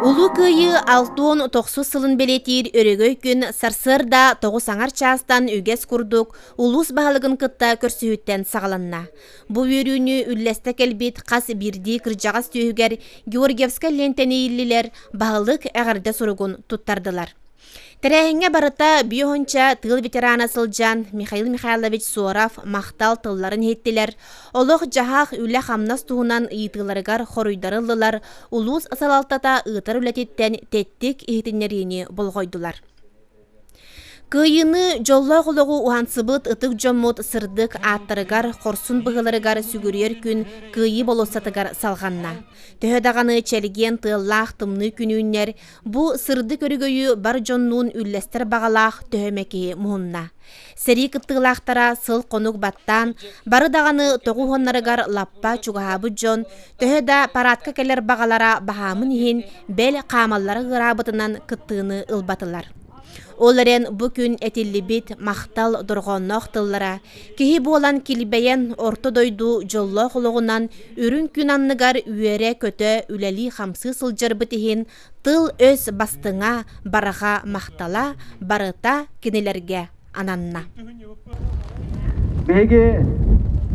Улуу Кыайыы 69 сылын бэлиэтиир өрөгөй күн сарсыарда 9 аҥар чаастан үгэс курдук улуус баһылыгын кытта көрсүһүүттэн саҕаланна. Бу үөрүүнү үллэстэ кэлбит хас биирдии кырдьаҕас түөһүгэр Георгиевскай лиэнтэни ииллилэр, баһылык эҕэрдэ суругун туттардылар. Тэрээһиҥҥэ барыта биоһунча тыыл ветерана сылдьан Михаил Михайлович Суоров махтал тылларын иһиттилэр, олох-дьаһах, үлэ-хамнас туһунан ыйытыыларыгар хоруйдары ыллылар, улуус салалтата ыытар үлэтиттэн тэттик иһитиннэриини болҕойдулар. Кыайыыны, дьоллоох олоҕу уһансыбыт ытык дьоммут сырдык ааттарыгар, хорсун быһыыларыгар сүгүрүйэр күн Кыайыы болуоссатыгар салҕанна. Төһө даҕаны чэлгиэн тыаллаах тымныы күн үүннэр, Бу сырдык өрөгөйү бар дьоннуун үллэстэр баҕалаах төһө эмэ киһи муһунна. Сэрии кыттыылаахтара сыл-хонук баттаан, бары даҕаны тоҕуһуоннарыгар лаппа чугаһаабыт дьон, төһө да парадка кэлэр баҕалара баһаамын иһин, бэл хаамаллара ыараабытынан кыттыыны ылбатылар. Ол эрэн бу күн этиллибит махтал дорҕоонноох тыллара киһи буолан килбэйэн орто дойду дьоллоох олоҕунан үрүҥ күн анныгар үөрэ-көтө үлэлии-хамсыы сылдьарбыт иһин тыл-өс бастыҥа, барҕа махтала барыта кинилэргэ ананна. Биһиги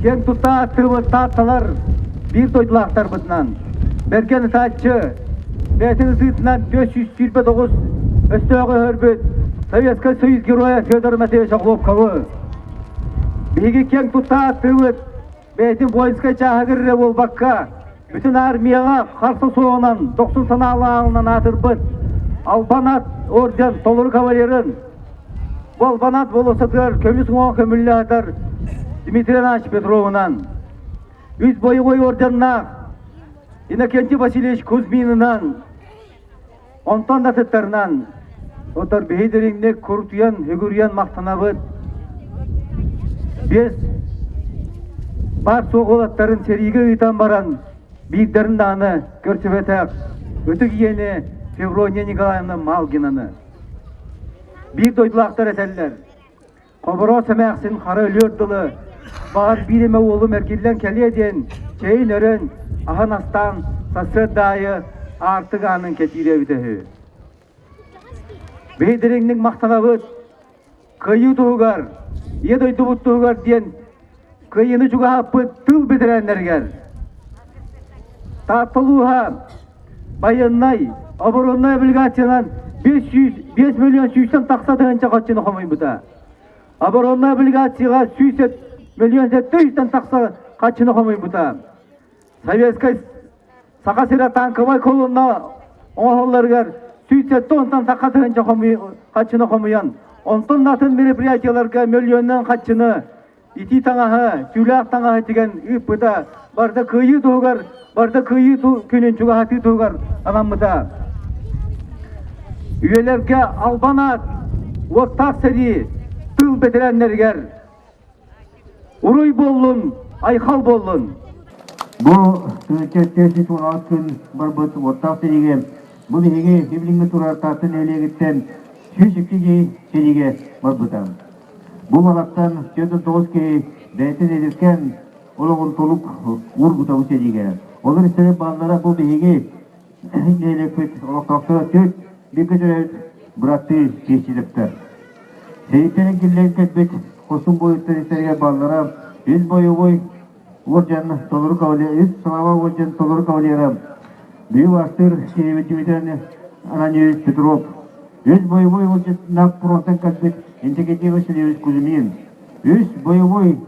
киэн тутта аттыыбыт таатталар биир дойдулаахтарбытынан Бэргэн ытааччы бэйэтин ытыытынан 429 өстөөҕү өһөрбүт Советскай Союз Геройа Федор Матвеевич Охлопковы биһиги киэн тутта аттыыбыт бэйэтин воинскай чааһыгар эрэ буолбакка бүтүн армияҕа харса суоҕунан дохсун санаалааҕынан аатырбыт Албан ат орден толору кавалерын бу Албан ат болуоссатыгар көмүс уҥуоҕа көмүллэ сытар Дмитрий Иванович Петровынан үс боевой орденнаах Иннокентий Васильевич Кузьминынан онтон да атыттарынан отор биһи дириҥник курутуйан үгүрүйэн махтанабыт биэс баар суох уолаттарын сэриигэ ыытан баран биирдэрин даҕаны көрсүбэтэх ытык ийэни Феврония Николаевна Малгинаны биир дойдулаахтар этэллэр Хобороос эмээхсин хара өлүөр дылы баҕар биир эмэ уолум эргиллэн кэлиэ диэн чэйин өрөн, аһын астаан сарсыарда аайы аартык аанын кэтиирэ эбитэ үһү. Биһи дириҥник махтанабыт Кыайыы туһугар, Ийэ дойдубут туһугар диэн кыайыыны чугаһаппыт тыыл бэтэрээннэригэр. Таатта улууһа байыаннай обороннай облигациянан 505 миллион сүүстэн тахса тыһыынча харчыны хомуйбута. Обороннай облигацияҕа 100 миллион 700 тахса харчыны хомуйбута. Советскай Саха сирэ танковай колонна оҥоһулларыгар 170 тахса тыһыынча харчыны хомуйан, онтон атын мероприятияларга миллионнан харчыны итии таҥаһы, түүлээх таҥаһы тигэн ыыппыта, барыта кыайыы туһугар, барыта кыайыы күнүн чугаһатыы туһугар анаммыта. Үйэлэргэ албан аат, уоттаах сэрии тыыл бэтэрээннэригэр уруй буоллун, айхал буоллун! Бу 446 күн барбыт уоттаах сэриигэ бу биһиги билиҥҥи турар Таатта нэһилиэгиттэн 102 киһи сэриигэ барбыта. Бу балартан 49 киһи бэйэтин эдэркээн олоҕун толук уурбута бу сэриигэ. Олор истэрэ бааллара бу биһиги нэһилиэкпит олохтоохторо төрт бииргэ төрөөбүт быраттыы киэсчилэптэр. Сэрииттэн киллэрэн кэлбит хорсун буойуттар истэригэр бааллара үс бойобуой уордьан толору кавалер, үс слава уордьан толору кавалера Бүлүү бастыыр киһибит Дмитрий Ананьевич Петров, үс боевой уордьаннаах фронтан кэлбит Иннокентий Васильевич Кузьмин, үс боевой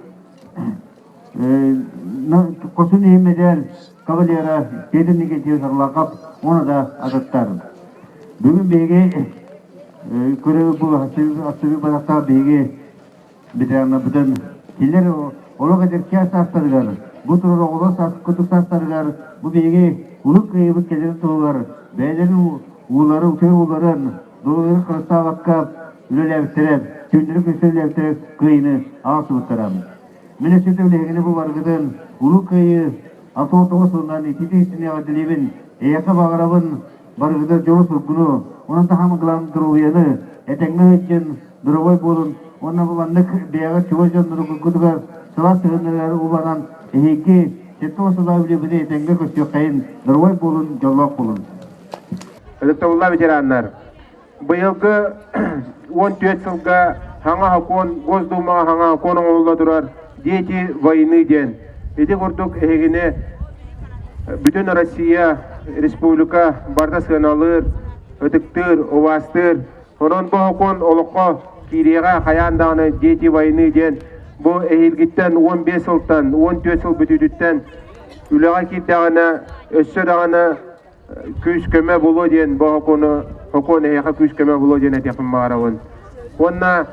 Хорсун иһин мэдээл кавалера Петр Никитич Орлаков уонна да атыттар. Бүгүн биһиги көрөбүт бу астыбы барахтаах биһиги ветераннарбытын кинилэр олох эдэркээн саастарыгар, бу турар оҕолор кутук саастарыгар бу биһиги улуу кыайыыбыт кэлэрин туһугар бэйэлэрин уулары, утуйар ууларын, долуйарын харыстаабакка үлэлээбиттэрэ, түүннэри күнүстэри үлэлээбиттэрэ кыайыыны аҕалсыбыттара. Мин өссө үлэһигини бу баргытын Улуу Кыайыы 69 сылынан ититии эҕэрдэлиибин, эйиэхэ баҕарабын барыгыта дьолу-соргуну, онон таһамыгылаан доруобуйаны, этэҥҥэ сылдьын, доруобай буолун уонна бу маннык бэйэҕит чугас дьонноргутугар сылаас сыһыаннарыгар убанан эһиги 70 сыллаах үлэбити этэҥҥэ көрсүөххэйин, доруобай буолун, дьоллоох буолун. Ытыктабыллаах ветераннар, быйылгы 14 сылга хаҥа сокуон, Госдумаҕа хаҥа сокуон оҥоһулла турар «Дети войны» диэн. Ити курдук эһигини бүтүн Россия, республика барыта сыаналыыр, ытыктыыр, убаастыыр. Онон бу сокуон олоххо киириэҕэ хайаан даҕаны «Дети войны» диэн бу эһиилгиттэн 15 сылтан, 14 сыл бүтүүтүттэн үлэҕэ киирдэҕинэ өссө даҕаны күүс-көмө булуо диэн бу сокуону сокуон эһиэхэ күүс-көмө булуо диэн этиэхпин баҕарабын. Уонна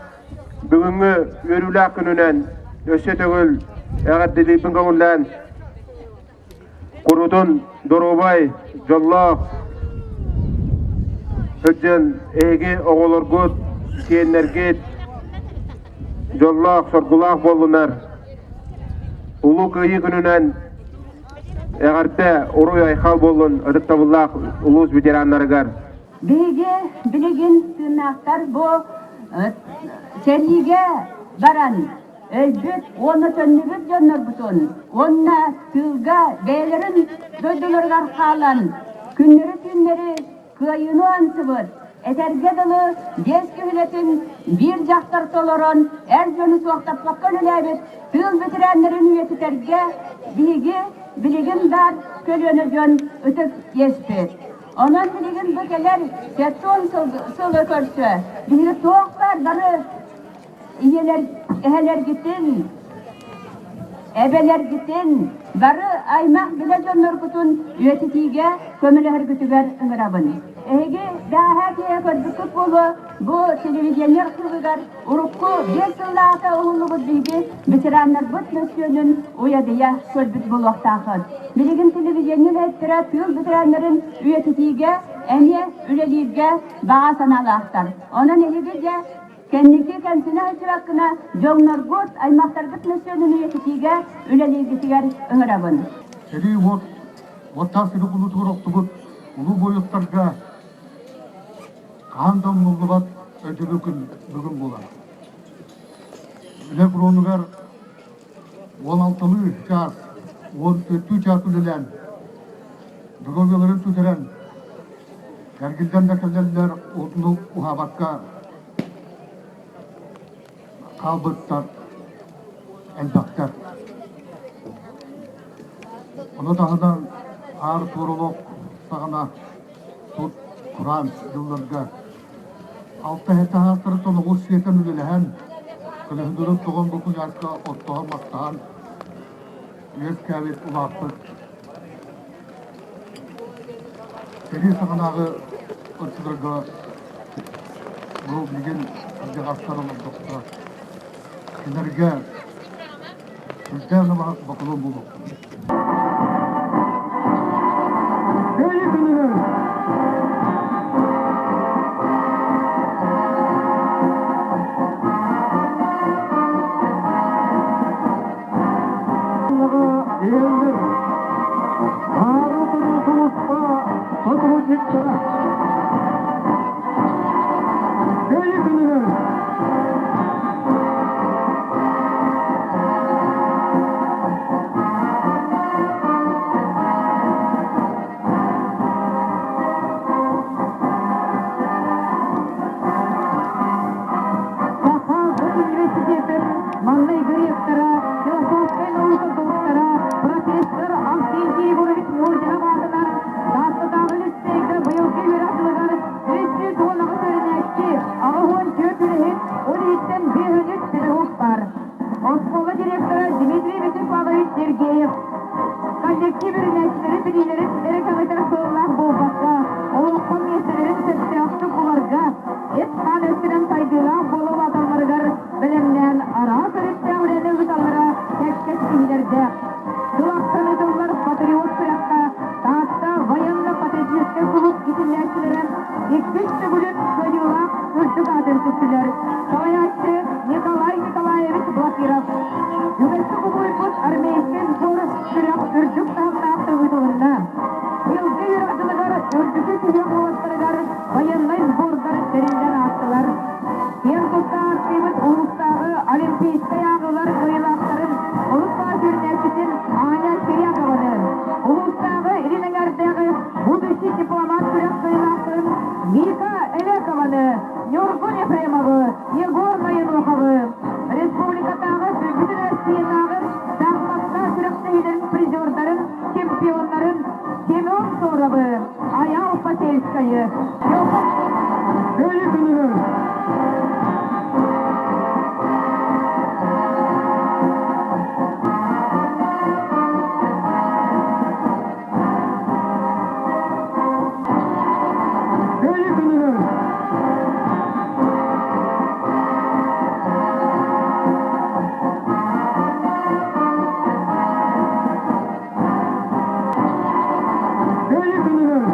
бүгүҥҥү үөрүүлээх күнүнэн өссө төгүл эҕэрдэлиирбин көҥүллээн курутун доруобай, дьоллоох сылдьан эһиги оҕолоргут, сиэннэргит дьоллоох, соргулаах буоллунар. Улуу Кыайыы күнүнэн Эҕэрдэ, уруй-айхал буоллун ытыктабыллаах улуус ветераннарыгар! Биһиги билигин тыыннаахтар бу сэриигэ баран өлбүт уонна төннүбүт дьоннорбутун уонна тыылга бэйэлэрин дойдуларыгар хаалан күннэри-түүннэри Кыайыыны уһансыбыт, этэргэ дылы, биэс күһүлэтин биир дьахтар толорон, эр дьону суохтаппакка үлэлээбит тыыл бэтэрээннэрин үйэтитэргэ биһиги билигин баар көлүөнэ дьон ытык иэспит. Онон билигин бу кэлэр 70 сылы көрсө биһиги туох баар бары ийэлэр, эһэлэргитин, эбэлэргитин, бары аймах билэ дьонноргутун үйэтитиигэ көмөлөһөргүтүгэр ыҥырабын. Эһиги бэҕэһээ киэһэ көрбүккүт буолуо, бу телевидение архыыбыгар урукку 5 сыллааҕыта уһуллубут биһиги ветераннарбыт мөссүөнүн уйадыйа көрбүт буолуохтааххыт. Билигин телевидение үлэһиттэрэ тыыл ветераннарын үйэтитиигэ эмиэ үлэлииргэ баҕа санаалаахтар. Онон эһиги дьэ Кэнники кэмсинэ сылдьыбаккына, дьоҥноргут, аймахтаргыт мөссүөнүн үйэтитиигэ үлэлииргитигэр ыҥырабын. Сэрии уот уоттаах сири кулутугар охтубут улуу буойуттарга хаһан да умнуллубат өйдөбүл күн бүгүн буолар. Үлэ фронугар 16-лыы чаас, 14-түү чаас үлэлээн, доруобуйаларын сүтэрэн, эргиллэн да кэлэллэр уһуннук уһаабакка хаалбыттар элбэхтэр. Ону таһынан аар туоролох саҕана сут кураан дьылларга алта сэттэ саастарыттан оҕус сиэтэн үлэлэһэн, көлөһүннэрин тоҕон бу куйааска оттоһон-мастаһан үөскээбит улааппыт Сэрии саҕанааҕы оччолорго бу билигин кырдьаҕастар олордохторо. Кинилэргэ сүрдээх бокулуон буолуохтун. Кыайыы күнүгэр Сотрудниктара Кыайыы күнүгэр Саха университетын маҥнайгы ректора, философскай наука доктора, профессор Авсентий Егорович Мординов аатынан Тааттатааҕы лицейгэ быйылгы үөрэх дьылыгар 318 үөрэнээччи, 84 үлэһит, ол иһиттэн 53 педагог баар. Оскуола директора Дмитрий Вячеславович Сергеев коллектив үөрэнээччилэрин билиилэрин эрэ кэҥэтэр сыаллаах буолбакка, олоххо миэстэлэрин сөптөөхтүк буларга, эт-хаан өттүнэн сайдыылаах буола улааталларыгар бэлэмнээн араас өрүттээх үлэни ыыталлара кэккэ ситиһиилэрдээх. Сыл ахсын ыытыллар «Патриот» күрэххэ Таатта военно-патриотическай кулууп иитиллээччилэрэ иккис төгүлүн кыайыылаах үрдүк аатын сүктүлэр. Салайааччы Николай Николаевич Блакиров. Үгэскэ кубулуйбут армейскай сбор күрэх үрдүк таһымнаахтык ыытылынна. Быйылгы үөрэх дьылыгар үрдүкү сүһүөх уолаттарыгар военнай сбордар тэриллэн аастылар. Киэн тутта ааттыыбыт улуустааҕы олимпийскай ааҕыылар кыайыылаахтарын олус баҕа сүүрнээччитин Аня Кирякованы, улуустааҕы Илин Эҥэрдээҕи будущий дипломат күрэх кыайыылаахтарын Вика Элекованы, Ньургун Ефремовы, Егор Ноеноховы, республикатааҕы Бүтүн Россиятааҕы шахматка күрэхтэһиилэрин призердарын, чемпионнарын Семен Соровы, Айал Посельскайы, Кыайыы күнүгэр! Кыайыы күнүгэр! Кыайыы күнүгэр!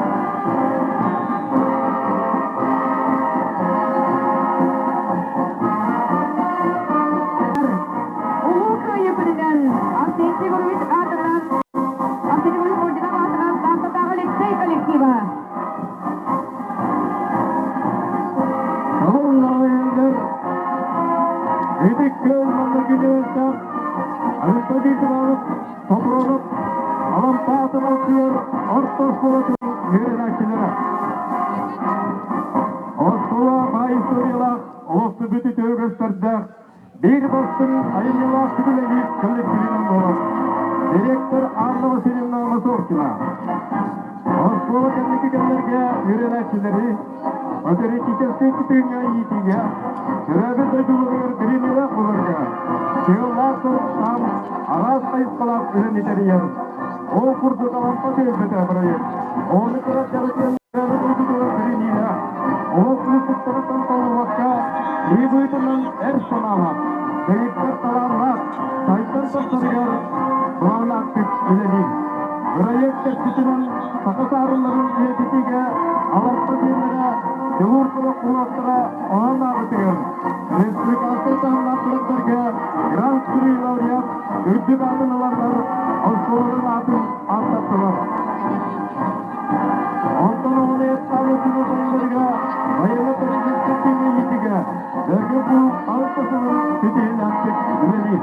Улуу Кыайыы күнүнэн Арсентий Егорович аатынан Арсений Егорович Мординов аатынан Тааттатааҕы лицей коллектива. Салоннааҕы Ытык Күөл манна Аркадий Иванов Сопронов Алампаатын алтыгар орто оскуолатын үөрэнээччилэрэ. Оскуола баай историялаах, олохсуйбут үтүө үгэстэрдээх, биир бастыҥ айымньылаах үлэлиир коллективинэн буолар. Директор Анна Васильевна Мосоркина. Оскуола кэнники кэмнэргэ үөрэнээччилэри патриотическай тыыҥҥа иитиигэ, төрөөбүт дойдуларыгар бэриниилээх буоларга сыаллаах соруктаах араас хайысхалаах үлэни тэрийэр. Ол курдук Алампа түөлбэтэ бырайыак ону кыра дьарыктан төрөөбүт дойдутугар бэриниилээх, олох уустуктарыттан толлубакка, киһи быһыытынан эр санаалаах, дэгиттэр талааннаах, сайдар тахсарыгар былааннаахтык үлэлиир. Бырайыак чэрчитинэн саха саарыларын үйэтитиигэ Алампа сиэннэрэ Дьулуур кулак уолаттара оһон ааҕытыгар республиканскай таһымнаах күрэхтэргэ Гран-при лауреат үрдүк аатын ыланнар оскуолаларын аатын ааттаттылар. Онтон оҕону эт-хаан өттүнэн байыаннай политическай иитигэ Бэргэн кулууп алта сылын ситиһиилээхтик үлэлиир.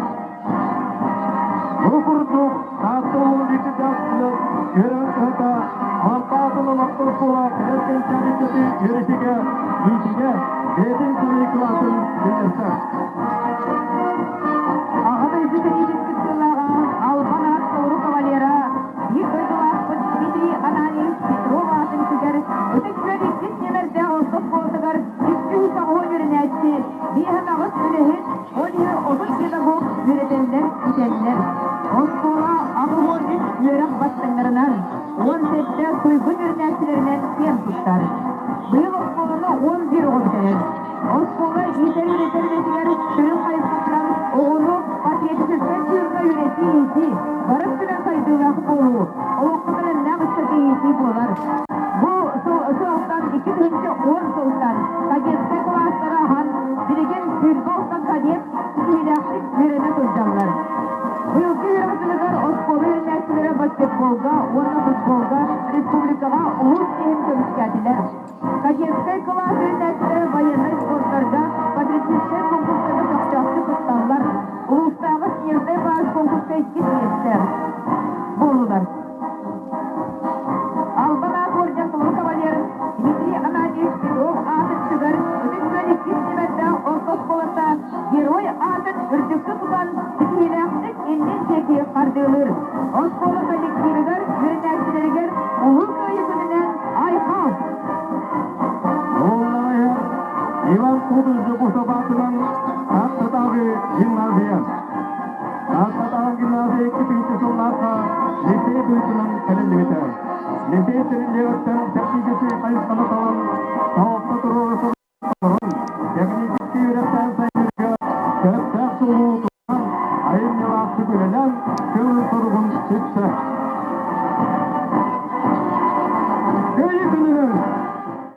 Бу курдук Таатта улууһун биирдиилээх үөрэҕин кыһата Алампаатын олохтоох оскуола кэлэр кэнчээри ыччаты үөрэтиигэ, иитиигэ бэйэтин сэмэй кылаатын киллэрсэр. Аҕа дойду сэриитин кыттыылааҕа Албан аат толору кавалера, биир дойдулаахпыт Дмитрий Ананьевич Петров аатын сүгэр Ытык Күөл иккис нүөмэрдээх орто оскуолатыгар 280 үөрэнээччи, 58 үлэһит, ол иһин 30 педагог үөрэтэллэр, иитэллэр. Оскуола 83 үөрэх бастыҥнарынан, 17 туйгун үөрэнээччилэринэн киэн туттар. Быйыл оскуоланы 11 оҕо бүтэрэр. Оскуола иитэр-үөрэтэр үлэтигэр сүрүн хайысхатынан оҕону патриотическай тыыҥҥа үөрэтии-иитии, бары өттүнэн сайдыылаах буолуу, олоххо бэлэмнээх ыччаты иитии буолар. Бу сылтан 2010 сылтан кадетскай кылаастары аһан, билигин сүүрбэ алтан кадет ситиһиилээхтик үөрэнэ сылдьаллар. Быйылгы үөрэх дьылыгар оскуола үөрэнээччилэрэ баскетболга уонна футболга республикаҕа улуус иһин көмүскээтилэр. Кадетскай кылаас үөрэнээччилэрэ байыаннай спортарга, патриотическай конкурстарга көхтөөхтүк кытталлар. Улуустааҕы Снежный барс конкурска иккис миэстэ буоллулар. Албан аат орден толору кавалерын Дмитрий Ананьевич Петров аатын сүгэр Ытык Күөл иккис нүмэрдээх орто оскуолата Герой аатын үрдүккэ тутан ситиһиилээхтик иннин диэки хардыылыыр. Оскуола коллективыгар, үөрэнээччилэригэр Улуу Кыайыы күнүнэн айхал! Уоллара Иван Кудузов Усабатынан Тааттатааҕы гимназия. Тааттатааҕы гимназия 2000 сыллаахха лицей быһыытынан тэриллибитэ. Лицей тэриллиэҕиттэн техническэй хайысханы талан, салалта туруора сорун, техническэй үөрэхтээн сайдыыга сөптөөх суолу тутан, айымньылаахтык үлэлээн көҥүл соругун ситсэ. Кыайыы күнүгэр!